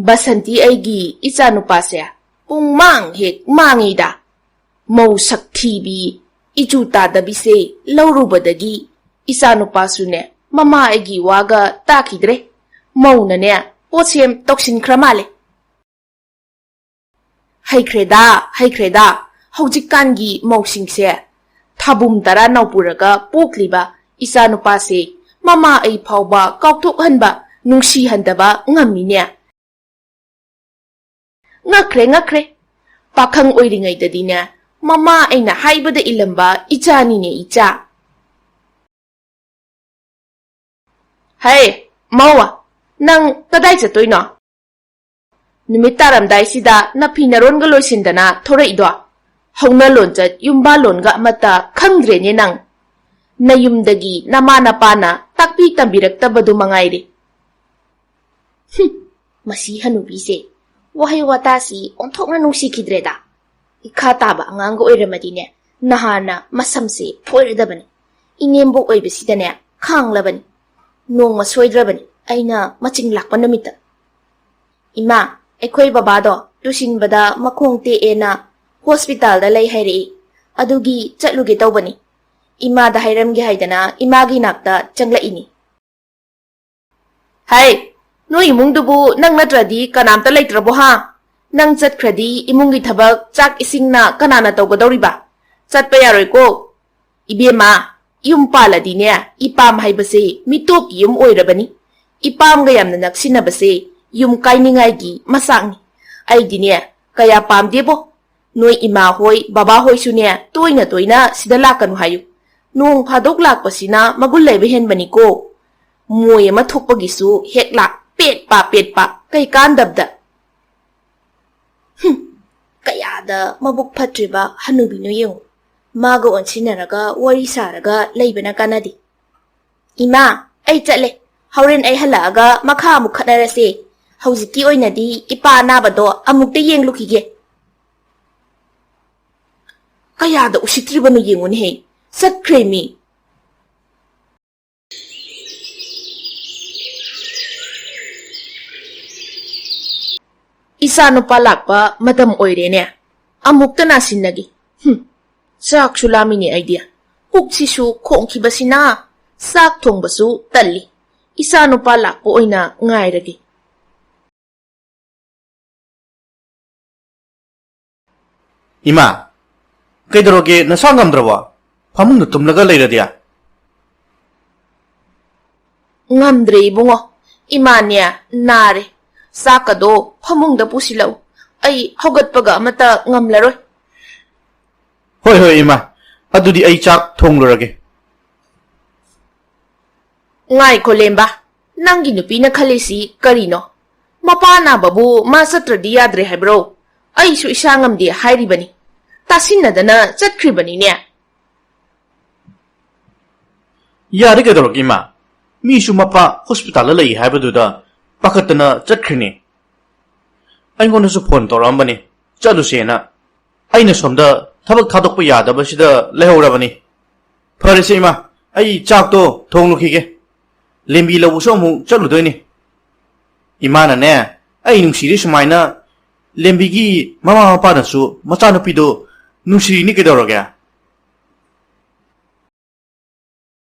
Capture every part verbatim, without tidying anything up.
ꯕꯁꯟꯇꯤ ꯑꯩꯒꯤ ꯏꯆꯥꯅꯨꯄꯥꯁꯦ ꯄꯨꯡ ꯃꯥꯡ ꯍꯦꯛ ꯃꯥꯡꯉꯤꯗ꯫ ꯃꯧ ꯁꯛ ꯊꯤꯕꯤ, ꯏꯆꯨ ꯇꯥꯗꯕꯤꯁꯦ ꯂꯧꯔꯨꯕꯗꯒꯤ ꯏꯆꯥꯅꯨꯄꯥꯁꯨꯅꯦ ꯃꯃꯥ ꯑꯩꯒꯤ ꯋꯥꯒ ꯇꯥꯈꯤꯗ꯭ꯔꯦ꯫ ꯃꯧꯅꯅꯦ ꯄꯣꯠꯁꯦꯝ ꯇꯧꯁꯤꯟꯈ꯭ꯔ ꯃꯥꯜꯂꯦ꯫ ꯍꯩꯈ꯭ꯔꯦꯗ, ꯍꯩꯈ꯭ꯔꯦꯗ, ꯍꯧꯖꯤꯛꯀꯥꯟꯒꯤ ꯃꯧꯁꯤꯡꯁꯦ ꯊꯥꯕꯨꯝ ꯇꯔꯥ ꯅꯧꯄꯨꯔꯒ ꯄꯣꯛꯂꯤꯕ ꯏꯆꯥꯅꯨꯄꯥꯁꯦ ꯃꯃꯥ ꯑꯩ ꯐꯥꯎꯕ ꯀꯥꯎꯊꯣꯛꯍꯟꯕ, ꯅꯨꯡꯁꯤꯍꯟꯗꯕ ꯉꯝꯃꯤꯅꯦ꯫ ꯉꯛꯈ꯭ꯔꯦ, ꯉꯛꯈ꯭ꯔꯦ꯫ ꯄꯥꯈꯪ ꯑꯣꯏꯔꯤꯉꯩꯗꯗꯤꯅꯦ, ꯃꯃꯥ ꯑꯩꯅ ꯍꯥꯏꯕꯗ ꯏꯜꯂꯝꯕ ꯏꯆꯥꯅꯤꯅꯦ, ꯏꯆꯥ꯫ ꯍꯩ, ꯃꯧ, ꯅꯪ ꯀꯗꯥꯏ ꯆꯠꯇꯣꯏꯅꯣ? ꯅꯨꯃꯤꯠ ꯇꯥꯔꯝꯗꯥꯏꯁꯤꯗ ꯅꯐꯤ ꯅꯔꯣꯟꯒ ꯂꯣꯏꯁꯤꯟꯗꯅ ꯊꯣꯔꯛꯏꯗꯣ? ꯍꯧꯅ ꯂꯣꯟꯆꯠ ꯌꯨꯝꯕꯥꯜꯂꯣꯟꯒ ꯑꯃꯠꯇ ꯈꯪꯗ꯭ꯔꯦꯅꯦ ꯅꯪ꯫ ꯅꯌꯨꯝꯗꯒꯤ ꯅꯃꯥ ꯅꯄꯥꯅ ꯇꯥꯛꯄꯤ ꯇꯝꯕꯤꯔꯛꯇꯕꯗꯨ ꯃꯉꯥꯏꯔꯦ꯫ ꯍꯨꯝ, ꯃꯁꯤ ꯍꯅꯨꯕꯤꯁꯦ ꯋꯥꯍꯩ ꯋꯥꯇꯥꯁꯤ ꯑꯣꯟꯊꯣꯛꯅ ꯅꯨꯡꯁꯤꯈꯤꯗ꯭ꯔꯦꯗ꯫ ꯏꯈꯥ ꯇꯥꯕ ꯑꯉꯥꯡꯒ ꯑꯣꯏꯔꯝꯃꯗꯤꯅꯦ, ꯅꯍꯥꯟꯅ ꯃꯁꯝꯁꯦ ꯐꯣꯏꯔꯗꯕꯅꯤ꯫ ꯏꯅꯦꯝꯕꯣꯛ ꯑꯣꯏꯕꯁꯤꯗꯅꯦ ꯈꯥꯡꯂꯕꯅꯤ꯫ ꯅꯣꯡꯃ ꯁꯣꯏꯗ꯭ꯔꯕꯅꯤ ꯑꯩꯅ ꯃꯆꯤꯡ ꯂꯥꯛꯄ ꯅꯨꯃꯤꯠꯇ꯫ ꯏꯃꯥ, ꯑꯩꯈꯣꯏ ꯕꯕꯥꯗꯣ ꯇꯨꯁꯤꯟꯕꯗ ꯃꯈꯣꯡ ꯇꯦꯛꯑꯦꯅ ꯍꯣꯁꯄꯤꯇꯥꯜꯗ ꯂꯩ ꯍꯥꯏꯔꯛꯏ꯫ ꯑꯗꯨꯒꯤ ꯆꯠꯂꯨꯒꯦ ꯇꯧꯕꯅꯤ꯫ ꯏꯃꯥꯗ ꯍꯥꯏꯔꯝꯒꯦ ꯍꯥꯏꯗꯅ ꯏꯃꯥꯒꯤ ꯅꯥꯛꯇ ꯆꯪꯂꯛꯏꯅꯤ꯫ ꯍꯥꯏ, ꯅꯣꯏ ꯏꯃꯨꯡꯗꯨꯕꯨ ꯅꯪ ꯅꯠꯇ꯭ꯔꯗꯤ ꯀꯅꯥꯝꯇ ꯂꯩꯇ꯭ꯔꯕꯣ ꯍꯥ? ꯅꯪ ꯆꯠꯈ꯭ꯔꯗꯤ ꯏꯃꯨꯡꯒꯤ ꯊꯕꯛ ꯆꯥꯛ ꯏꯁꯤꯡꯅ ꯀꯅꯥꯅ ꯇꯧꯒꯗꯧꯔꯤꯕ? ꯆꯠꯄ ꯌꯥꯔꯣꯏꯀꯣ꯫ ꯏꯕꯦꯝꯃ, ꯌꯨꯝ ꯄꯥꯜꯂꯗꯤꯅꯦ, ꯏꯄꯥꯝ ꯍꯥꯏꯕꯁꯦ ꯃꯤꯇꯣꯞꯀꯤ ꯌꯨꯝ ꯑꯣꯏꯔꯕꯅꯤ꯫ ꯏꯄꯥꯝꯒ ꯌꯥꯝꯅ ꯅꯛꯁꯤꯟꯅꯕꯁꯦ ꯌꯨꯝ ꯀꯥꯏꯅꯤꯡꯉꯥꯏꯒꯤ ꯃꯆꯥꯛꯅꯤ꯫ ꯑꯩꯗꯤꯅꯦ, ꯀꯌꯥ ꯄꯥꯝꯗꯦꯕꯣ꯫ ꯅꯣꯏ ꯏꯃꯥ ꯍꯣꯏ, ꯕꯕꯥ ꯍꯣꯏꯁꯨꯅꯦ, ꯇꯣꯏꯅ ꯇꯣꯏꯅ ꯁꯤꯗ ꯂꯥꯛꯀꯅꯨ ꯍꯥꯏꯌꯨ꯫ ꯅꯣꯡ ꯐꯥꯗꯣꯛ ꯂꯥꯛꯄꯁꯤꯅ ꯃꯒꯨꯟ ꯂꯩꯕ ꯍꯦꯟꯕꯅꯤꯀꯣ꯫ ꯃꯣꯏ ꯑꯃ ꯊꯣꯛꯄꯒꯤꯁꯨ ꯍꯦꯛ ꯂꯥꯛ, ꯄꯦꯠꯄ, ꯄꯦꯠꯄ, ꯀꯩ ꯀꯥꯟꯗꯕꯗ? ꯍꯨꯝ, ꯀꯌꯥꯗ ꯃꯕꯨꯛ ꯐꯠꯇ꯭ꯔꯤꯕ ꯍꯅꯨꯕꯤꯅꯣ ꯌꯦꯡꯉꯨ꯫ ꯃꯥꯒ ꯑꯣꯟꯁꯤꯟꯅꯔꯒ ꯋꯥꯔꯤ ꯁꯥꯔꯒ ꯂꯩꯕꯅ ꯀꯥꯟꯅꯗꯦ꯫ ꯏꯃꯥ, ꯑꯩ ꯆꯠꯂꯦ꯫ ꯍꯣꯔꯦꯟ ꯑꯩ ꯍꯜꯂꯛꯑꯒ ꯃꯈꯥ ꯑꯃꯨꯛ ꯈꯠꯅꯔꯁꯦ꯫ ꯍꯧꯖꯤꯛꯀꯤ ꯑꯣꯏꯅꯗꯤ ꯏꯄꯥ ꯑꯅꯥꯕꯗꯣ ꯑꯃꯨꯛꯇ ꯌꯦꯡꯂꯨꯈꯤꯒꯦ꯫ ꯀꯌꯥꯗ ꯎꯁꯤꯠꯇ꯭ꯔꯤꯕꯅꯣ ꯌꯦꯡꯉꯨꯅꯦꯍꯦ꯫ ꯆꯠꯈ꯭ꯔꯦ ꯃꯤ꯫ ꯏꯆꯥꯅꯨꯄꯥ ꯂꯥꯛꯄ ꯃꯇꯝ ꯑꯣꯏꯔꯦꯅꯦ꯫ ꯑꯃꯨꯛꯇ ꯅꯥꯁꯤꯟꯅꯒꯦ꯫ ꯍꯨꯝ, ꯆꯥꯛꯁꯨ ꯂꯥꯝꯃꯤꯅꯦ ꯑꯩꯗꯤ꯫ ꯄꯨꯛꯁꯤꯁꯨ ꯈꯣꯡꯈꯤꯕꯁꯤꯅ ꯆꯥꯛ ꯊꯣꯡꯕꯁꯨ ꯇꯜꯂꯤ꯫ ꯏꯆꯥꯅꯨꯄꯥ ꯂꯥꯛꯄ ꯑꯣꯏꯅ ꯉꯥꯏꯔꯒꯦ꯫ ꯏꯃꯥ, ꯀꯩꯗꯧꯔꯒꯦ? ꯅꯁꯥ ꯉꯝꯗ꯭ꯔꯕꯣ? ꯐꯃꯨꯡꯗ ꯇꯨꯝꯂꯒ ꯂꯩꯔꯗꯤ? ꯉꯝꯗ꯭ꯔꯦ ꯏꯕꯨꯡꯉꯣ, ꯏꯃꯥꯅꯦ ꯅꯥꯔꯦ꯫ ꯆꯥꯛꯀꯗꯣ ꯐꯃꯨꯡꯗ ꯄꯨꯁꯤꯜꯂꯛꯎ꯫ ꯑꯩ ꯍꯧꯒꯠꯄꯒ ꯑꯃꯠꯇ ꯉꯝꯂꯔꯣꯏ꯫ ꯍꯣꯏ, ꯍꯣꯏ, ꯏꯃꯥ, ꯑꯗꯨꯗꯤ ꯑꯩ ꯆꯥꯛ ꯊꯣꯡꯂꯨꯔꯒꯦ꯫ ꯉꯥꯏꯈꯣ ꯂꯦꯝꯕ, ꯅꯪꯒꯤ ꯅꯨꯄꯤꯅ ꯈꯜꯂꯤꯁꯤ ꯀꯔꯤꯅꯣ? ꯃꯄꯥ ꯅꯥꯕꯕꯨ ꯃꯥ ꯆꯠꯇ꯭ꯔꯗꯤ ꯌꯥꯗ꯭ꯔꯦ ꯍꯥꯏꯕ꯭ꯔꯣ? ꯑꯩꯁꯨ ꯏꯁꯥ ꯉꯝꯗꯦ ꯍꯥꯏꯔꯤꯕꯅꯤ꯫ ꯇꯥꯁꯤꯟꯅꯗꯅ ꯆꯠꯈ꯭ꯔꯤꯕꯅꯤꯅꯦ꯫ ꯌꯥꯔꯦ ꯀꯩꯗꯧꯔꯒꯦ ꯏꯃꯥ? ꯃꯤꯁꯨ ꯃꯄꯥ ꯍꯣꯁꯄꯤꯇꯥꯜꯗ ꯂꯩ ꯍꯥꯏꯕꯗꯨꯗ ꯄꯥꯈꯠꯇꯅ ꯆꯠꯈ꯭ꯔꯤꯅꯦ꯫ ꯑꯩꯉꯣꯟꯗꯁꯨ ꯐꯣꯟ ꯇꯧꯔꯛꯑꯝꯕꯅꯤ, ꯆꯠꯂꯨꯁꯦꯅ꯫ ꯑꯩꯅ ꯁꯣꯝꯗ ꯊꯕꯛ ꯊꯥꯗꯣꯛꯄ ꯌꯥꯗꯕꯁꯤꯗ ꯂꯩꯍꯧꯔꯕꯅꯤ꯫ ꯐꯔꯦꯁꯦ ꯏꯃꯥ, ꯑꯩ ꯆꯥꯛꯇꯣ ꯊꯣꯡꯂꯨꯈꯤꯒꯦ꯫ ꯂꯦꯝꯕꯤ ꯂꯧꯕꯁꯨ ꯑꯃꯨꯛ ꯆꯠꯂꯨꯗꯣꯏꯅꯤ꯫ ꯏꯃꯥꯅꯅꯦ, ꯑꯩ ꯅꯨꯡꯁꯤꯔꯤ ꯁꯨꯃꯥꯏꯅ ꯂꯦꯝꯕꯤꯒꯤ ꯃꯃꯥ ꯃꯄꯥꯅꯁꯨ ꯃꯆꯥꯅꯨꯄꯤꯗꯣ ꯅꯨꯡꯁꯤꯔꯤꯅꯤ ꯀꯩꯗꯧꯔꯒꯦ?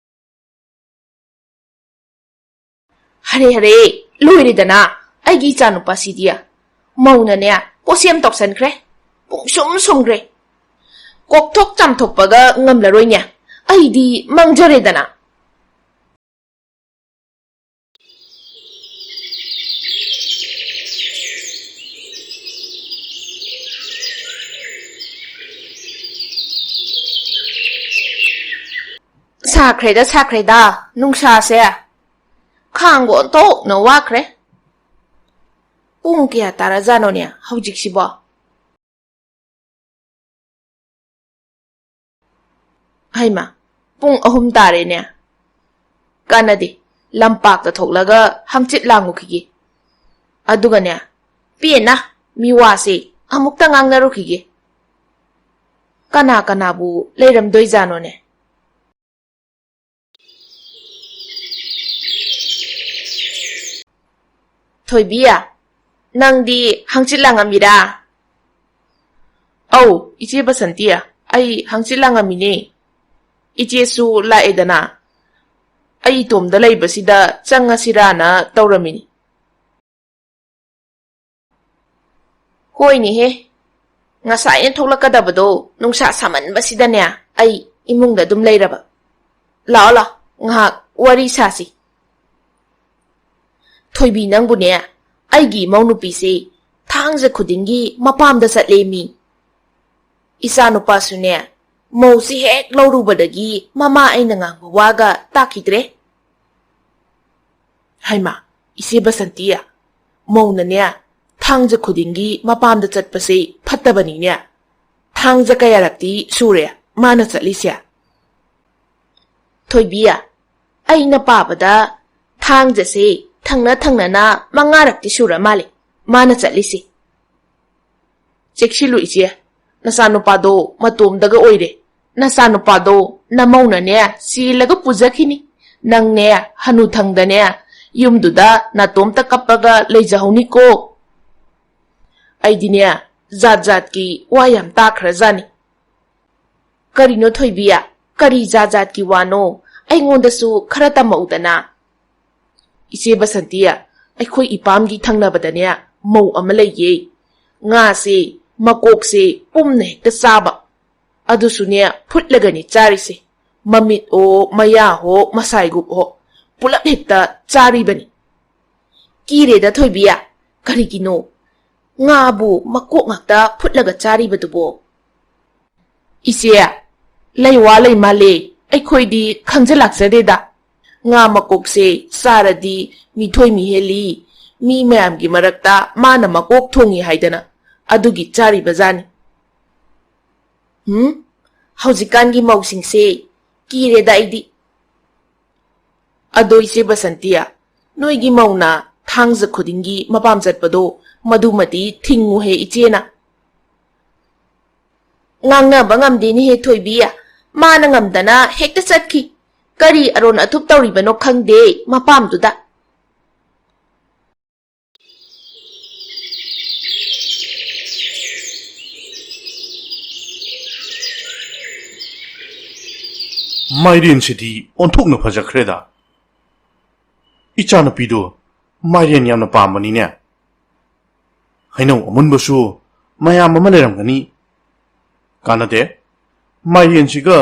ꯍꯔꯦ ꯍꯔꯦ, ꯂꯣꯏꯔꯦꯗꯅ ꯑꯩꯒꯤ ꯏꯆꯥꯅꯨꯄꯥꯁꯤꯗꯤ꯫ ꯃꯧꯅꯅꯦ ꯄꯣꯠꯁꯦꯝ ꯇꯧꯁꯟꯈ꯭ꯔꯦ꯫ ꯄꯨꯡꯁꯨꯝ ꯁꯨꯝꯈ꯭ꯔꯦ꯫ ꯀꯣꯛꯊꯣꯛ ꯆꯥꯝꯊꯣꯛꯄꯒ ꯉꯝꯂꯔꯣꯏꯅꯦ꯫ ꯑꯩꯗꯤ ꯃꯥꯡꯖꯔꯦꯗꯅ꯫ ꯁꯥꯈ꯭ꯔꯦꯗ, ꯁꯥꯈ꯭ꯔꯦꯗ, ꯅꯨꯡꯁꯥꯁꯦ꯫ ꯈꯥꯡꯕ ꯑꯣꯟꯊꯣꯛꯅ ꯋꯥꯈ꯭ꯔꯦ꯫ ꯄꯨꯡ ꯀꯌꯥ ꯇꯥꯔꯖꯥꯠꯅꯣꯅꯦ ꯍꯧꯖꯤꯛꯁꯤꯕꯣ? ꯍꯩꯃꯥ, ꯄꯨꯡ ꯑꯍꯨꯝ ꯇꯥꯔꯦꯅꯦ꯫ ꯀꯥꯟꯅꯗꯦ, ꯂꯝꯄꯥꯛꯇ ꯊꯣꯛꯂꯒ ꯍꯪꯆꯤꯠ ꯂꯥꯡꯉꯨꯈꯤꯒꯦ꯫ ꯑꯗꯨꯒꯅꯦ, ꯄꯦꯟꯅ ꯃꯤꯋꯥꯁꯦ ꯑꯃꯨꯛꯇ ꯉꯥꯡꯅꯔꯨꯈꯤꯒꯦ꯫ ꯀꯅꯥ ꯀꯅꯥꯕꯨ ꯂꯩꯔꯝꯗꯣꯏꯖꯥꯠꯅꯣꯅꯦ? ꯊꯣꯏꯕꯤ, ꯅꯪꯗꯤ ꯍꯪꯆꯤꯠ ꯂꯥꯡꯉꯝꯃꯤꯔꯥ? ꯑꯧ, ꯏꯆꯦ ꯕꯁꯟꯇꯤ, ꯑꯩ ꯍꯪꯆꯤꯠ ꯂꯥꯡꯉꯝꯃꯤꯅꯦ꯫ ꯏꯆꯦꯁꯨ ꯂꯥꯛꯑꯦꯗꯅ, ꯑꯩ ꯏꯇꯣꯝꯗ ꯂꯩꯕꯁꯤꯗ ꯆꯪꯉꯁꯤꯔꯥꯅ ꯇꯧꯔꯝꯃꯤꯅꯤ꯫ ꯍꯣꯏꯅꯦꯍꯦ, ꯉꯁꯥꯏꯅ ꯊꯣꯛꯂꯛꯀꯗꯕꯗꯣ ꯅꯨꯡꯁꯥ ꯁꯥꯃꯟꯕꯁꯤꯗꯅꯦ ꯑꯩ ꯏꯃꯨꯡꯗ ꯑꯗꯨꯝ ꯂꯩꯔꯕ꯫ ꯂꯥꯛꯑꯣ ꯂꯥꯛꯑꯣ, ꯉꯥꯏꯍꯥꯛ ꯋꯥꯔꯤ ꯁꯥꯁꯤ꯫ ꯊꯣꯏꯕꯤ, ꯅꯪꯕꯨꯅꯦ, ꯑꯩꯒꯤ ꯏꯃꯧ ꯅꯨꯄꯤꯁꯦ ꯊꯥꯡꯖ ꯈꯨꯗꯤꯡꯒꯤ ꯃꯄꯥꯝꯗ ꯆꯠꯂꯦ ꯃꯤ꯫ ꯏꯆꯥ ꯅꯨꯄꯥꯁꯨꯅꯦ, ꯃꯧꯁꯤ ꯍꯦꯛ ꯂꯧꯔꯨꯕꯗꯒꯤ ꯃꯃꯥ ꯑꯩꯅ ꯉꯥꯡꯕ ꯋꯥꯒ ꯇꯥꯈꯤꯗ꯭ꯔꯦ꯫ ꯍꯩꯃꯥ, ꯏꯆꯦ ꯕꯁꯟꯇꯤ, ꯃꯧꯅꯅꯦ ꯊꯥꯡꯖ ꯈꯨꯗꯤꯡꯒꯤ ꯃꯄꯥꯝꯗ ꯆꯠꯄꯁꯦ ꯐꯠꯇꯕꯅꯤꯅꯦ꯫ ꯊꯥꯡꯖ ꯀꯌꯥꯔꯛꯇꯤ ꯁꯨꯔꯦ ꯃꯥꯅ ꯆꯠꯂꯤꯁꯦ? ꯊꯣꯏꯕꯤ, ꯑꯩꯅ ꯄꯥꯕꯗ ꯊꯥꯡꯖꯁꯦ ꯊꯪꯅ ꯊꯪꯅꯅ ꯃꯉꯥꯔꯛꯇꯤ ꯁꯨꯔ ꯃꯥꯜꯂꯦ ꯃꯥꯅ ꯆꯠꯂꯤꯁꯦ꯫ ꯆꯦꯛꯁꯤꯜꯂꯨ ꯏꯆꯦ, ꯅꯆꯥꯅꯨꯄꯥꯗꯣ ꯃꯇꯣꯝꯗꯒ ꯑꯣꯏꯔꯦ꯫ ꯅꯆꯥꯅꯨꯄꯥꯗꯣ ꯅꯃꯧꯅꯅꯦ ꯆꯦꯜꯂꯒ ꯄꯨꯖꯈꯤꯅꯤ꯫ ꯅꯪꯅꯦ ꯍꯅꯨꯊꯪꯗꯅꯦ ꯌꯨꯝꯗꯨꯗ ꯅꯥꯇꯣꯝꯇ ꯀꯞꯄꯒ ꯂꯩꯖꯍꯧꯅꯤꯀꯣ꯫ ꯑꯩꯗꯤꯅꯦ ꯖꯥꯠ ꯖꯥꯠꯀꯤ ꯋꯥ ꯌꯥꯝ ꯇꯥꯈ꯭ꯔꯖꯥꯠꯅꯤ꯫ ꯀꯔꯤꯅꯣ ꯊꯣꯏꯕꯤ? ꯀꯔꯤ ꯖꯥꯠ ꯖꯥꯠꯀꯤ ꯋꯥꯅꯣ? ꯑꯩꯉꯣꯟꯗꯁꯨ ꯈꯔ ꯇꯝꯃꯛꯎꯗꯅ꯫ ꯏꯆꯦ ꯕꯁꯟꯇꯤ, ꯑꯩꯈꯣꯏ ꯏꯄꯥꯝꯒꯤ ꯊꯪꯅꯕꯗꯅꯦ ꯃꯧ ꯑꯃ ꯂꯩꯌꯦ꯫ ꯉꯥꯁꯦ ꯃꯀꯣꯛꯁꯦ ꯄꯨꯝꯅ ꯍꯦꯛꯇ ꯆꯥꯕ꯫ ꯑꯗꯨꯁꯨꯅꯦ ꯐꯨꯠꯂꯒꯅꯤ ꯆꯥꯔꯤꯁꯦ꯫ ꯃꯃꯤꯠ ꯑꯣ, ꯃꯌꯥ ꯍꯣ, ꯃꯁꯥꯏꯒꯨꯞ ꯍꯣ, ꯄꯨꯂꯞ ꯍꯦꯛꯇ ꯆꯥꯔꯤꯕꯅꯤ꯫ ꯀꯤꯔꯦꯗ ꯊꯣꯏꯕꯤ, ꯀꯔꯤꯒꯤꯅꯣ ꯉꯥꯕꯨ ꯃꯀꯣꯛ ꯉꯥꯛꯇ ꯐꯨꯠꯂꯒ ꯆꯥꯔꯤꯕꯗꯨꯕꯣ? ꯏꯆꯦ, ꯂꯩ ꯋꯥ ꯂꯩ ꯃꯥꯜꯂꯦ, ꯑꯩꯈꯣꯏꯗꯤ ꯈꯪꯖ ꯂꯥꯛꯆꯗꯦꯗ꯫ ꯉꯥ ꯃꯀꯣꯛꯁꯦ ꯆꯥꯔꯗꯤ ꯃꯤꯊꯣꯏ ꯃꯤꯍꯦꯜꯂꯤ, ꯃꯤ ꯃꯌꯥꯝꯒꯤ ꯃꯔꯛꯇ ꯃꯥꯅ ꯃꯀꯣꯛ ꯊꯣꯡꯉꯤ ꯍꯥꯏꯗꯅ ꯑꯗꯨꯒꯤ ꯆꯥꯔꯤꯕ ꯖꯥꯠꯅꯤ꯫ ꯍꯨꯝ, ꯍꯧꯖꯤꯛꯀꯥꯟꯒꯤ ꯃꯧꯁꯤꯡꯁꯦ ꯀꯤꯔꯦꯗ ꯑꯩꯗꯤ꯫ ꯑꯗꯣ ꯏꯆꯦ ꯕꯁꯟꯇꯤ, ꯅꯣꯏꯒꯤ ꯃꯧꯅ ꯊꯥꯡꯖ ꯈꯨꯗꯤꯡꯒꯤ ꯃꯄꯥꯝ ꯆꯠꯄꯗꯣ ꯃꯗꯨꯃꯗꯤ ꯊꯤꯡꯉꯨꯍꯦ ꯏꯆꯦꯅ꯫ ꯉꯥꯡꯅꯕ ꯉꯝꯗꯦꯅꯦꯍꯦ ꯊꯣꯏꯕꯤ, ꯃꯥꯅ ꯉꯝꯗꯅ ꯍꯦꯛꯇ ꯆꯠꯈꯤ꯫ ꯀꯔꯤ ꯑꯔꯣꯟ ꯑꯊꯨꯞ ꯇꯧꯔꯤꯕꯅꯣ ꯈꯪꯗꯦ ꯃꯄꯥꯝꯗꯨꯗ꯫ ꯃꯥꯏꯔꯦꯟꯁꯤꯗꯤ ꯑꯣꯟꯊꯣꯛꯅ ꯐꯖꯈ꯭ꯔꯦꯗ꯫ ꯏꯆꯥꯅꯨꯄꯤꯗꯣ ꯃꯥꯏꯔꯦꯟ ꯌꯥꯝꯅ ꯄꯥꯝꯕꯅꯤꯅꯦ꯫ ꯍꯩꯅꯧ ꯑꯃꯨꯟꯕꯁꯨ ꯃꯌꯥꯝ ꯑꯃ ꯂꯩꯔꯝꯒꯅꯤ꯫ ꯀꯥꯟꯅꯗꯦ꯫ ꯃꯥꯏꯔꯦꯟꯁꯤꯒ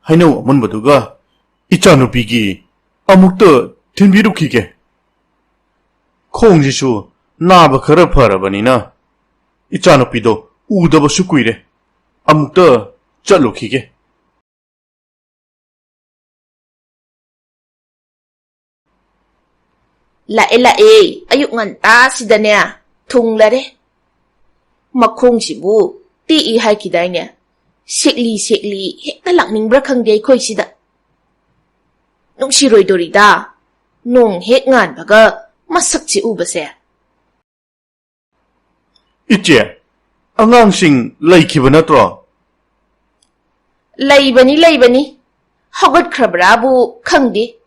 ꯍꯩꯅꯧ ꯑꯃꯨꯟꯕꯗꯨꯒ ꯏꯆꯥꯅꯨꯄꯤꯒꯤ ꯑꯃꯨꯛꯇ ꯊꯤꯟꯕꯤꯔꯨꯈꯤꯒꯦ꯫ ꯈꯣꯡꯁꯤꯁꯨ ꯅꯥꯕ ꯈꯔ ꯐꯔꯕꯅꯤꯅ ꯏꯆꯥꯅꯨꯄꯤꯗꯣ ꯎꯗꯕꯁꯨ ꯀꯨꯏꯔꯦ꯫ ꯑꯃꯨꯛꯇ ꯆꯠꯂꯨꯈꯤꯒꯦ꯫ ꯂꯥꯛꯑꯦ, ꯂꯥꯛꯑꯦ꯫ ꯑꯌꯨꯛ ꯉꯟꯇꯥꯁꯤꯗꯅꯦ ꯊꯨꯡꯂꯔꯦ꯫ ꯃꯈꯣꯡꯁꯤꯕꯨ ꯇꯦꯛꯏ ꯍꯥꯏꯈꯤꯗꯥꯏꯅꯦ? ꯁꯦꯛꯂꯤ ꯁꯦꯛꯂꯤ ꯍꯦꯛꯇ ꯂꯥꯛꯅꯤꯡꯕ꯭ꯔꯥ ꯈꯪꯗꯦ ꯑꯩꯈꯣꯏꯁꯤꯗ꯫ ꯅꯨꯡꯁꯤꯔꯣꯏꯗꯣꯔꯤꯗ, ꯅꯣꯡ ꯍꯦꯛ ꯉꯥꯟꯕꯒ ꯃꯁꯛꯁꯦ ꯎꯕꯁꯦ꯫ ꯏꯆꯦ, ꯑꯉꯥꯡꯁꯤꯡ ꯂꯩꯈꯤꯕ ꯅꯠꯇ꯭ꯔꯣ? ꯂꯩꯕꯅꯤ, ꯂꯩꯕꯅꯤ꯫ ꯍꯧꯒꯠꯈ꯭ꯔꯕ꯭ꯔꯥꯕꯨ ꯈꯪꯗꯦ꯫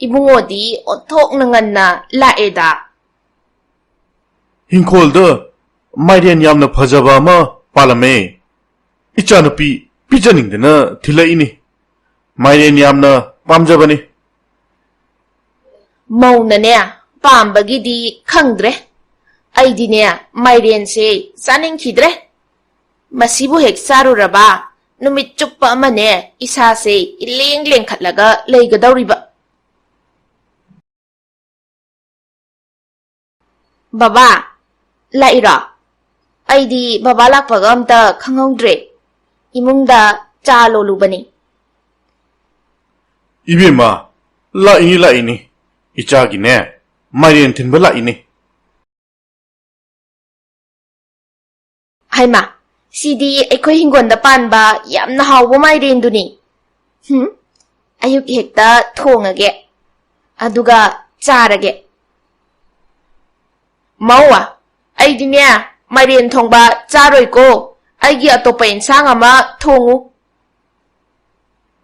ꯏꯕꯨꯡꯉꯣꯗꯤ ꯑꯣꯟꯊꯣꯛꯅ ꯉꯟꯅ ꯂꯥꯛꯑꯦꯗ꯫ ꯍꯤꯡꯈꯣꯜꯗ ꯃꯥꯏꯔꯦꯟ ꯌꯥꯝꯅ ꯐꯖꯕ ꯑꯃ ꯄꯥꯜꯂꯝꯃꯦ꯫ ꯏꯆꯥꯅꯨꯄꯤ ꯄꯤꯖꯅꯤꯡꯗꯅ ꯊꯤꯜꯂꯛꯏꯅꯤ꯫ ꯃꯥꯏꯔꯦꯟ ꯌꯥꯝꯅ ꯄꯥꯝꯖꯕꯅꯤ꯫ ꯃꯧꯅꯅꯦ ꯄꯥꯝꯕꯒꯤꯗꯤ ꯈꯪꯗ꯭ꯔꯦ꯫ ꯑꯩꯗꯤꯅꯦ ꯃꯥꯏꯔꯦꯟꯁꯦ ꯆꯥꯅꯤꯡꯈꯤꯗ꯭ꯔꯦ꯫ ꯃꯁꯤꯕꯨ ꯍꯦꯛ ꯆꯥꯔꯨꯔꯕ ꯅꯨꯃꯤꯠ ꯆꯨꯞꯄ ꯑꯃꯅꯦ ꯏꯁꯥꯁꯦ ꯏꯂꯦꯡ ꯂꯦꯡꯈꯠꯂꯒ ꯂꯩꯒꯗꯧꯔꯤꯕ꯫ ꯕꯕꯥ, ꯂꯥꯛꯏꯔꯣ? ꯑꯩꯗꯤ ꯕꯕꯥ ꯂꯥꯛꯄꯒ ꯑꯝꯇ ꯈꯪꯍꯧꯗ꯭ꯔꯦ꯫ ꯏꯃꯨꯡꯗ ꯆꯥ ꯂꯣꯜꯂꯨꯕꯅꯤ꯫ ꯏꯕꯦꯝꯃ, ꯂꯥꯛꯏꯅꯤ, ꯂꯥꯛꯏꯅꯤ꯫ ꯏꯆꯥꯒꯤꯅꯦ, ꯃꯥꯏꯔꯦꯟ ꯊꯤꯟꯕ ꯂꯥꯛꯏꯅꯤ꯫ ꯍꯩꯃꯥ, ꯁꯤꯗꯤ ꯑꯩꯈꯣꯏ ꯍꯤꯡꯒꯣꯜꯗ ꯄꯥꯟꯕ ꯌꯥꯝꯅ ꯍꯥꯎꯕ ꯃꯥꯏꯔꯦꯟꯗꯨꯅꯤ꯫ ꯍꯨꯝ, ꯑꯌꯨꯛ ꯍꯦꯛꯇ ꯊꯣꯡꯉꯒꯦ, ꯑꯗꯨꯒ ꯆꯥꯔꯒꯦ꯫ ꯃꯧ, ꯑꯩꯗꯤꯅꯦ ꯃꯥꯏꯔꯦꯟ ꯊꯣꯡꯕ ꯆꯥꯔꯣꯏꯀꯣ, ꯑꯩꯒꯤ ꯑꯇꯣꯞꯄ ꯏꯟꯁꯥꯡ ꯑꯃ ꯊꯣꯡꯉꯨ꯫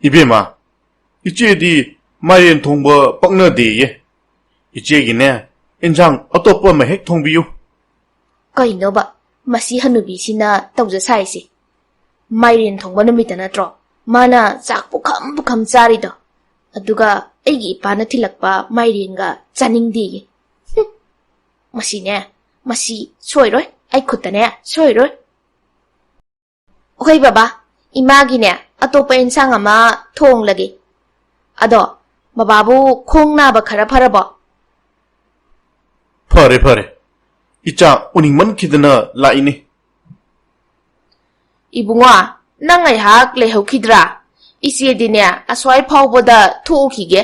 ꯏꯕꯦꯝꯃ, ꯏꯆꯦꯗꯤ ꯃꯥꯏꯔꯦꯟ ꯊꯣꯡꯕ ꯄꯛꯅꯗꯦꯌꯦ꯫ ꯏꯆꯦꯒꯤꯅꯦ, ꯏꯟꯁꯥꯡ ꯑꯇꯣꯞꯄ ꯑꯃ ꯍꯦꯛ ꯊꯣꯡꯕꯤꯌꯨ꯫ ꯀꯩꯅꯣꯕ, ꯃꯁꯤ ꯍꯅꯨꯕꯤꯁꯤꯅ ꯇꯧꯖ ꯁꯥꯏꯁꯦ? ꯃꯥꯏꯔꯦꯟ ꯊꯣꯡꯕ ꯅꯨꯃꯤꯠꯇ ꯅꯠꯇ꯭ꯔꯣ? ꯃꯥꯅ ꯆꯥꯛ ꯄꯨꯈꯝ ꯄꯨꯈꯝ ꯆꯥꯔꯤꯗꯣ, ꯑꯗꯨꯒ ꯑꯩꯒꯤ ꯏꯄꯥꯅ ꯊꯤꯜꯂꯛꯄ ꯃꯥꯏꯔꯦꯟꯒ ꯆꯥꯅꯤꯡꯗꯦꯌꯦ꯫ ꯍꯨꯝ, ꯃꯁꯤꯅꯦ, ꯃꯁꯤ ꯁꯣꯏꯔꯣꯏ, ꯑꯩ ꯈꯨꯠꯇꯅꯦ ꯁꯣꯏꯔꯣꯏ꯫ ꯍꯣꯏ ꯕꯕꯥ, ꯏꯃꯥꯒꯤꯅꯦ ꯑꯇꯣꯞꯄ ꯏꯟꯁꯥꯡ ꯑꯃ ꯊꯣꯡꯂꯒꯦ꯫ ꯑꯗꯣ ꯕꯕꯥꯕꯨ ꯈꯣꯡ ꯅꯥꯕ ꯈꯔ ꯐꯔꯕꯣ? ꯐꯔꯦ ꯐꯔꯦ, ꯏꯆꯥ ꯎꯅꯤꯡꯃꯟꯈꯤꯗꯅ ꯂꯥꯛꯏꯅꯦ꯫ ꯏꯕꯨꯡꯉꯣ, ꯅꯪ ꯉꯥꯏꯍꯥꯛ ꯂꯩꯍꯧꯈꯤꯗ꯭ꯔꯥ? ꯏꯆꯦꯗꯤꯅꯦ ꯑꯁ꯭ꯋꯥꯏ ꯐꯥꯎꯕꯗ ꯊꯣꯛꯎꯈꯤꯒꯦ꯫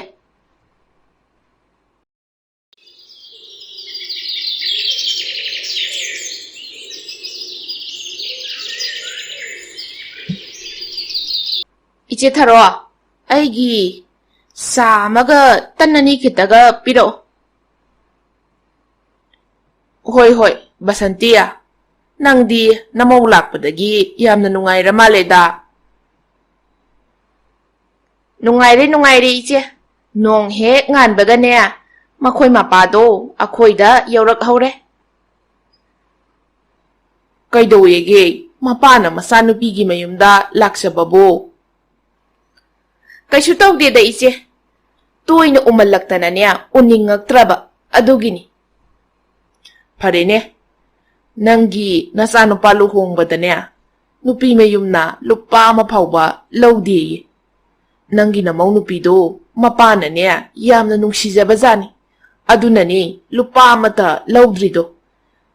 ꯏꯆꯦ ꯊꯔꯣ, ꯑꯩꯒꯤ ꯆꯥ ꯑꯃꯒ ꯇꯟ ꯑꯅꯤ ꯈꯤꯇꯒ ꯄꯤꯔꯛꯑꯣ꯫ ꯍꯣꯏ ꯍꯣꯏ, ꯕꯁꯟꯇꯤ, ꯅꯪꯗꯤ ꯅꯃꯧ ꯂꯥꯛꯄꯗꯒꯤ ꯌꯥꯝꯅ ꯅꯨꯡꯉꯥꯏꯔ ꯃꯥꯜꯂꯦꯗ꯫ ꯅꯨꯡꯉꯥꯏꯔꯦ ꯅꯨꯡꯉꯥꯏꯔꯦ ꯏꯆꯦ, ꯅꯣꯡ ꯍꯦꯛ ꯉꯥꯟꯕꯒꯅꯦ ꯃꯈꯣꯏ ꯃꯄꯥꯗꯣ ꯑꯩꯈꯣꯏꯗ ꯌꯧꯔꯛꯍꯧꯔꯦ꯫ ꯀꯩꯗꯧꯋꯦꯒꯦ ꯃꯄꯥꯅ ꯃꯆꯥꯅꯨꯄꯤꯒꯤ ꯃꯌꯨꯝꯗ ꯂꯥꯛꯆꯕꯕꯨ? ꯀꯩꯁꯨ ꯇꯧꯗꯦꯗ ꯏꯆꯦ, ꯇꯣꯏꯅ ꯎꯃꯜꯂꯛꯇꯅꯅꯦ ꯎꯅꯤꯡꯉꯛꯇ꯭ꯔꯕ, ꯑꯗꯨꯒꯤꯅꯤ꯫ ꯐꯔꯦꯅꯦ, ꯅꯪꯒꯤ ꯅꯆꯥꯅꯨꯄꯥ ꯂꯨꯍꯣꯡꯕꯗꯅꯦ ꯅꯨꯄꯤ ꯃꯌꯨꯝꯅ ꯂꯨꯄꯥ ꯑꯃ ꯐꯥꯎꯕ ꯂꯧꯗꯦꯌꯦ꯫ ꯅꯪꯒꯤ ꯅꯃꯧ ꯅꯨꯄꯤꯗꯣ ꯃꯄꯥꯅꯅꯦ ꯌꯥꯝꯅ ꯅꯨꯡꯁꯤꯖꯕꯖꯥꯠꯅꯤ, ꯑꯗꯨꯅꯅꯦ ꯂꯨꯄꯥ ꯑꯃꯠꯇ ꯂꯧꯗ꯭ꯔꯤꯗꯣ꯫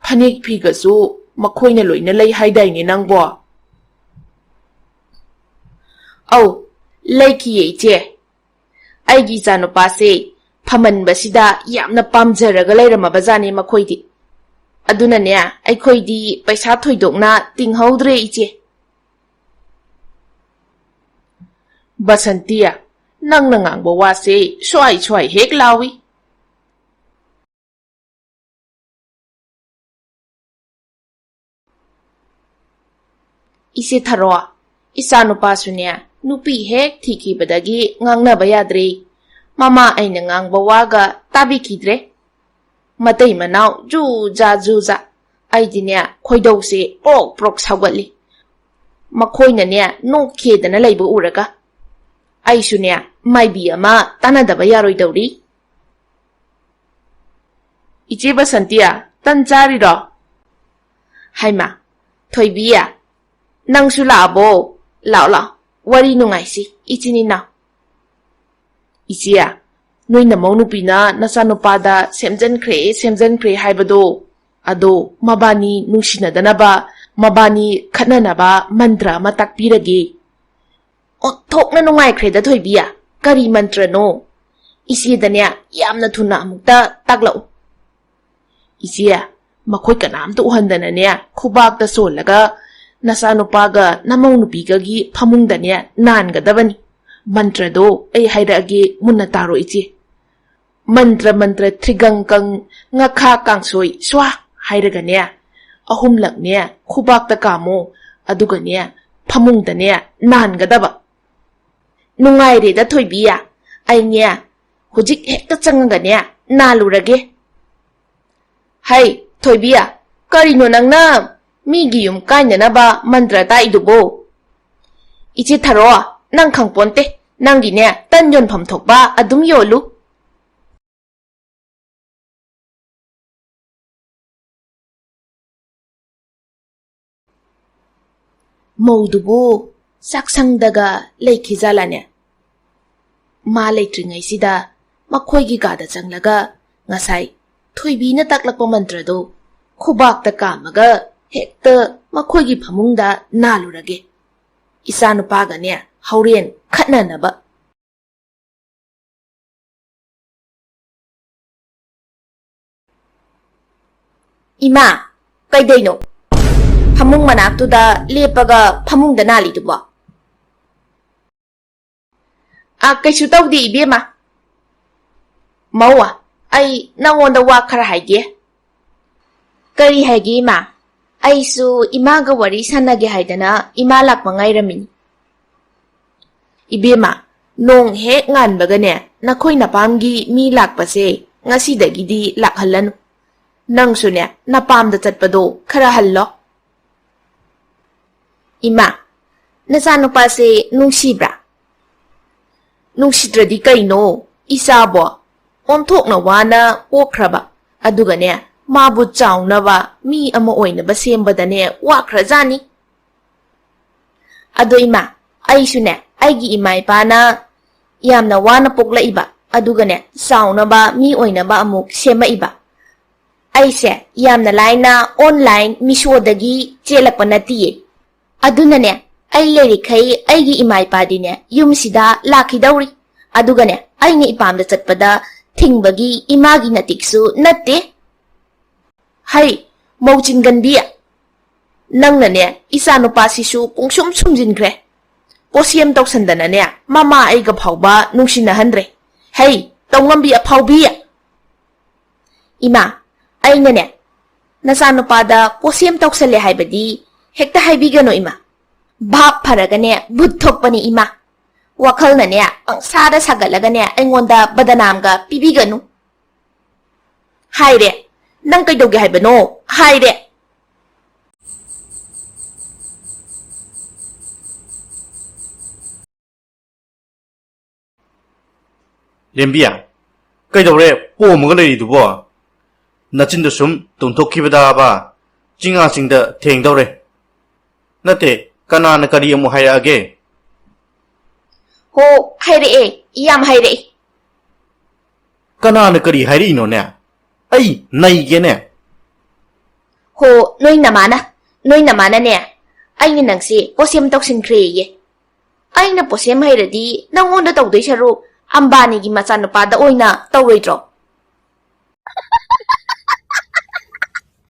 ꯐꯅꯦꯛ ꯐꯤꯒꯁꯨ ꯃꯈꯣꯏꯅ ꯂꯣꯏꯅ ꯂꯩ ꯍꯥꯏꯗꯥꯏꯅꯦ ꯅꯪꯕꯣ? ꯑꯧ, ꯂꯩꯈꯤꯌꯦ ꯏꯆꯦ꯫ ꯑꯩꯒꯤ ꯏꯆꯥꯅꯨꯄꯥꯁꯦ ꯐꯃꯟꯕꯁꯤꯗ ꯌꯥꯝꯅ ꯄꯥꯝꯖꯔꯒ ꯂꯩꯔꯝꯃꯕꯖꯥꯠꯅꯤ ꯃꯈꯣꯏꯗꯤ꯫ ꯑꯗꯨꯅꯅꯦ ꯑꯩꯈꯣꯏꯗꯤ ꯄꯩꯁꯥ ꯊꯣꯏꯗꯣꯛꯅ ꯇꯤꯡꯍꯧꯗ꯭ꯔꯦ ꯏꯆꯦ꯫ ꯕꯁꯟꯇꯤ, ꯅꯪꯅ ꯉꯥꯡꯕ ꯋꯥꯁꯦ ꯁ꯭ꯋꯥꯏ ꯁ꯭ꯋꯥꯏ ꯍꯦꯛ ꯂꯥꯎꯏ꯫ ꯏꯆꯦ ꯊꯔꯣ, ꯏꯆꯥꯅꯨꯄꯥꯁꯨꯅꯦ ꯅꯨꯄꯤ ꯍꯦꯛ ꯊꯤꯈꯤꯕꯗꯒꯤ ꯉꯥꯡꯅꯕ ꯌꯥꯗ꯭ꯔꯦ꯫ ꯃꯃꯥ ꯑꯩꯅ ꯉꯥꯡꯕ ꯋꯥꯒ ꯇꯥꯕꯤꯈꯤꯗ꯭ꯔꯦ꯫ ꯃꯇꯩ ꯃꯅꯥꯎ ꯖꯨ ꯖꯥ ꯖꯨ ꯖꯥ꯫ ꯑꯩꯗꯤꯅꯦ ꯈꯣꯏꯗꯧꯁꯦ ꯄ꯭ꯔꯣꯛ ꯄ꯭ꯔꯣꯛ ꯁꯥꯎꯒꯠꯂꯤ꯫ ꯃꯈꯣꯏꯅꯅꯦ ꯅꯣꯛꯈꯦꯗꯅ ꯂꯩꯕ ꯎꯔꯒ꯫ ꯑꯩꯁꯨꯅꯦ ꯃꯥꯏꯕꯤ ꯑꯃ ꯇꯥꯟꯅꯗꯕ ꯌꯥꯔꯣꯏꯗꯧꯔꯤ꯫ "ꯏꯆꯦ ꯕꯁꯟꯇꯤ, ꯇꯟ ꯆꯥꯔꯤꯔꯣ?" ꯍꯩꯃꯥ, ꯊꯣꯏꯕꯤ, ꯅꯪꯁꯨ ꯂꯥꯛꯑꯕꯣ? ꯂꯥꯛꯑꯣ, ꯂꯥꯛꯑꯣ, ꯋꯥꯔꯤ ꯅꯨꯡꯉꯥꯏꯁꯤ ꯏꯆꯤꯟ ꯏꯅꯥꯎ꯫ "ꯏꯆꯦ, ꯅꯣꯏ ꯅꯃꯧ ꯅꯨꯄꯤꯅ ꯅꯆꯥꯅꯨꯄꯥꯗ ꯁꯦꯝꯖꯟꯈ꯭ꯔꯦ, ꯁꯦꯝꯖꯟꯈ꯭ꯔꯦ ꯍꯥꯏꯕꯗꯣ, ꯑꯗꯣ ꯃꯕꯥꯅꯤ ꯅꯨꯡꯁꯤꯅꯗꯅꯕ, ꯃꯕꯥꯅꯤ ꯈꯠꯅꯅꯕ ꯃꯟꯇ꯭ꯔ ꯑꯃ ꯇꯥꯛꯄꯤꯔꯒꯦ꯫" "ꯑꯣꯟꯊꯣꯛꯅ ꯅꯨꯡꯉꯥꯏꯈ꯭ꯔꯦꯗ ꯊꯣꯏꯕꯤ, ꯀꯔꯤ ꯃꯟꯇ꯭ꯔꯅꯣ? ꯏꯆꯦꯗꯅꯦ ꯌꯥꯝꯅ ꯊꯨꯅ ꯑꯃꯨꯛꯇ ꯇꯥꯛꯂꯛꯎ꯫" "ꯏꯆꯦ, ꯃꯈꯣꯏ ꯀꯅꯥꯝꯇ ꯎꯍꯟꯗꯅꯅꯦ ꯈꯨꯕꯥꯛꯇ ꯁꯣꯜꯂꯒ ꯅꯆꯥꯅꯨꯄꯥꯒ ꯅꯃꯧ ꯅꯨꯄꯤꯒꯒꯤ ꯐꯃꯨꯡꯗꯅꯦ ꯅꯥꯟꯒꯗꯕꯅꯤ꯫ ꯃꯟꯇ꯭ꯔꯗꯣ ꯑꯩ ꯍꯥꯏꯔꯛꯑꯒꯦ, ꯃꯨꯟꯅ ꯇꯥꯔꯣ ꯏꯆꯦ꯫ ꯃꯟꯇ꯭ꯔ ꯃꯟꯇ꯭ꯔ ꯊ꯭ꯔꯤꯒꯪꯀꯪ ꯉꯥꯈꯥ ꯀꯥꯡꯁꯣꯏ ꯁ꯭ꯋꯥ ꯍꯥꯏꯔꯒꯅꯦ, ꯑꯍꯨꯝꯂꯛꯅꯦ ꯈꯨꯕꯥꯛꯇ ꯀꯥꯝꯃꯣ, ꯑꯗꯨꯒꯅꯦ ꯐꯃꯨꯡꯗꯅꯦ ꯅꯥꯟꯒꯗꯕ꯫" "ꯅꯨꯡꯉꯥꯏꯔꯦꯗ ꯊꯣꯏꯕꯤ, ꯑꯩꯅꯦ ꯍꯧꯖꯤꯛ ꯍꯦꯛꯇ ꯆꯪꯉꯒꯅꯦ ꯅꯥꯜꯂꯨꯔꯒꯦ꯫" "ꯍꯩ ꯊꯣꯏꯕꯤ, ꯀꯔꯤꯅꯣ ꯅꯪꯅ ꯃꯤꯒꯤ ꯌꯨꯝ ꯀꯥꯏꯅꯅꯕ ꯃꯟꯇ꯭ꯔ ꯇꯥꯛꯏꯗꯨꯕꯣ?" "ꯏꯆꯦ ꯊꯔꯣ, ꯅꯪ ꯈꯪꯄꯣꯟꯇꯦ, ꯅꯪꯒꯤꯅꯦ ꯇꯟ ꯌꯣꯟꯐꯝ ꯊꯣꯛꯄ ꯑꯗꯨꯝ ꯌꯣꯜꯂꯨ꯫" ꯃꯧꯗꯨꯕꯨ ꯆꯥꯛꯁꯪꯗꯒ ꯂꯩꯈꯤꯖꯥꯠꯂꯅꯦ? ꯃꯥ ꯂꯩꯇ꯭ꯔꯤꯉꯩꯁꯤꯗ ꯃꯈꯣꯏꯒꯤ ꯀꯥꯗ ꯆꯪꯂꯒ ꯉꯁꯥꯏ ꯊꯣꯏꯕꯤꯅ ꯇꯥꯛꯂꯛꯄ ꯃꯟꯇ꯭ꯔꯗꯣ ꯈꯨꯕꯥꯛꯇ ꯀꯥꯝꯃꯒ ꯍꯦꯛꯇ ꯃꯈꯣꯏꯒꯤ ꯐꯃꯨꯡꯗ ꯅꯥꯜꯂꯨꯔꯒꯦ꯫ ꯏꯆꯥꯅꯨꯄꯥꯒꯅꯦ ꯍꯣꯔꯦꯟ ꯈꯠꯅꯅꯕ꯫ "ꯏꯃꯥ, ꯀꯩꯗꯩꯅꯣ? ꯐꯃꯨꯡ ꯃꯅꯥꯛꯇꯨꯗ ꯂꯦꯞꯄꯒ ꯐꯃꯨꯡꯗ ꯅꯥꯜꯂꯤꯗꯨꯕꯣ?" "ꯑ, ꯀꯩꯁꯨ ꯇꯧꯗꯦ ꯏꯕꯦꯝꯃ꯫" "ꯃꯧ, ꯑꯩ ꯅꯪꯉꯣꯟꯗ ꯋꯥ ꯈꯔ ꯍꯥꯏꯒꯦ꯫" "ꯀꯔꯤ ꯍꯥꯏꯒꯦ ꯏꯃꯥ?" "ꯑꯩꯁꯨ ꯏꯃꯥꯒ ꯋꯥꯔꯤ ꯁꯥꯟꯅꯒꯦ ꯍꯥꯏꯗꯅ ꯏꯃꯥ ꯂꯥꯛꯄ ꯉꯥꯏꯔꯝꯃꯤꯅꯤ꯫" "ꯏꯕꯦꯝꯃ, ꯅꯣꯡ ꯍꯦꯛ ꯉꯥꯟꯕꯒꯅꯦ ꯅꯈꯣꯏ ꯅꯄꯥꯝꯒꯤ ꯃꯤ ꯂꯥꯛꯄꯁꯦ ꯉꯁꯤꯗꯒꯤꯗꯤ ꯂꯥꯛꯍꯜꯂꯅꯨ꯫ ꯅꯪꯁꯨꯅꯦ ꯅꯄꯥꯝꯗ ꯆꯠꯄꯗꯣ ꯈꯔ ꯍꯜꯂꯣ꯫" "ꯏꯃꯥ, ꯅꯆꯥꯅꯨꯄꯥꯁꯦ ꯅꯨꯡꯁꯤꯕ꯭ꯔꯥ? ꯅꯨꯡꯁꯤꯗ꯭ꯔꯗꯤ ꯀꯩꯅꯣ? ꯏꯆꯥꯕꯣ ꯑꯣꯟꯊꯣꯛꯅ ꯋꯥꯅ ꯄꯣꯛꯈ꯭ꯔꯕ, ꯑꯗꯨꯒꯅꯦ, ꯃꯥꯕꯨ ꯆꯥꯎꯅꯕ ꯃꯤ ꯑꯃ ꯑꯣꯏꯅꯕ ꯁꯦꯝꯕꯗꯅꯦ ꯋꯥꯈ꯭ꯔꯖꯥꯠꯅꯤ꯫ ꯑꯗꯣ ꯏꯃꯥ, ꯑꯩꯁꯨꯅꯦ, ꯑꯩꯒꯤ ꯏꯃꯥ ꯏꯄꯥꯅ ꯌꯥꯝꯅ ꯋꯥꯅ ꯄꯣꯛꯂꯛꯏꯕ, ꯑꯗꯨꯒꯅꯦ, ꯆꯥꯎꯅꯕ ꯃꯤ ꯑꯣꯏꯅꯕ ꯑꯃꯨꯛ ꯁꯦꯝꯃꯛꯏꯕ꯫ ꯑꯩꯁꯦ ꯌꯥꯝꯅ ꯂꯥꯏꯅ online ꯃꯤꯁꯣꯗꯒꯤ ꯆꯦꯜꯂꯛꯄ ꯅꯠꯇꯤꯌꯦ꯫ ꯑꯗꯨꯅꯅꯦ, ꯑꯩ ꯂꯩꯔꯤꯈꯩ ꯑꯩꯒꯤ ꯏꯃꯥ ꯏꯄꯥꯗꯤꯅꯦ ꯌꯨꯝꯁꯤꯗ ꯂꯥꯛꯈꯤꯗꯧꯔꯤ꯫ ꯑꯗꯨꯒꯅꯦ, ꯑꯩꯅ ꯏꯄꯥꯝꯗ ꯆꯠꯄꯗ ꯊꯤꯡꯕꯒꯤ ꯏꯃꯥꯒꯤ ꯅꯇꯤꯛꯁꯨ ꯅꯠꯇꯦ꯫ ꯍꯩ, ꯃꯧ ꯆꯤꯟꯒꯟꯕꯤ, ꯅꯪꯅꯅꯦ ꯏꯆꯥ ꯅꯨꯄꯥꯁꯤꯁꯨ ꯄꯨꯡꯁꯨꯝ ꯁꯨꯝꯖꯤꯟꯈ꯭ꯔꯦ꯫ ꯄꯣꯁꯦꯝ ꯇꯧꯁꯟꯗꯅꯅꯦ ꯃꯃꯥ ꯑꯩꯒ ꯐꯥꯎꯕ ꯅꯨꯡꯁꯤꯅꯍꯟꯗ꯭ꯔꯦ꯫ ꯍꯩ, ꯇꯧꯉꯝꯕꯤ ꯑꯐꯥꯎꯕꯤ! ꯏꯃꯥ, ꯑꯩꯅꯅꯦ ꯅꯆꯥꯅꯨꯄꯥꯗ ꯄꯣꯁꯦꯝ ꯇꯧꯁꯜꯂꯦ ꯍꯥꯏꯕꯗꯤ ꯍꯦꯛꯇ ꯍꯥꯏꯕꯤꯒꯅꯨ ꯏꯃꯥ꯫ ꯚꯥꯞ ꯐꯔꯒꯅꯦ ꯚꯨꯠ ꯊꯣꯛꯄꯅꯤ ꯏꯃꯥ꯫ ꯋꯥꯈꯜꯅꯅꯦ ꯄꯪꯁꯥꯗ ꯁꯥꯒꯠꯂꯒꯅꯦ ꯑꯩꯉꯣꯟꯗ ꯕꯗꯅꯥꯝꯒ ꯄꯤꯕꯤꯒꯅꯨ꯫ ꯍꯥꯏꯔꯦ꯫ ꯅꯪ ꯀꯩꯗꯧꯒꯦ ꯍꯥꯏꯕꯅꯣ? ꯍꯥꯏꯔꯦ꯫ ꯂꯦꯝꯕꯤꯌꯥ, ꯀꯩꯗꯧꯔꯦ ꯄꯣꯝꯃꯒ ꯂꯩꯔꯤꯗꯨꯕꯣ? ꯅꯆꯤꯟꯗꯨ ꯁꯨꯝ ꯇꯨꯝꯊꯣꯛꯈꯤꯕꯗꯕ ꯆꯤꯡꯉꯥ ꯆꯤꯡꯗ ꯊꯦꯡꯗꯧꯔꯦ꯫ ꯅꯠꯇꯦ, ꯀꯅꯥꯅ ꯀꯔꯤ ꯑꯃꯨꯛ ꯍꯥꯏꯔꯛꯑꯒꯦ? ꯍꯣ, ꯍꯥꯏꯔꯛꯑꯦ, ꯌꯥꯝ ꯍꯥꯏꯔꯛꯑꯦ꯫ ꯀꯅꯥꯅ ꯀꯔꯤ ꯍꯥꯏꯔꯛꯏꯅꯣꯅꯦ? ꯑꯩ ꯅꯩꯒꯦꯅꯦ꯫ ꯍꯣ, ꯅꯣꯏ ꯅꯃꯥꯅ, ꯅꯣꯏ ꯅꯃꯥꯅꯅꯦ, ꯑꯩꯅ ꯅꯪꯁꯦ ꯄꯣꯁꯦꯝ ꯇꯧꯁꯤꯟꯈ꯭ꯔꯦꯌꯦ꯫ ꯑꯩꯅ ꯄꯣꯁꯦꯝ ꯍꯩꯔꯗꯤ ꯅꯪꯉꯣꯟꯗ ꯇꯧꯗꯣꯏ ꯁꯔꯨꯛ ꯑꯝꯕꯥꯅꯤꯒꯤ ꯃꯆꯥꯅꯨꯄꯥꯗ ꯑꯣꯏꯅ ꯇꯧꯔꯣꯏꯗ꯭ꯔꯣ?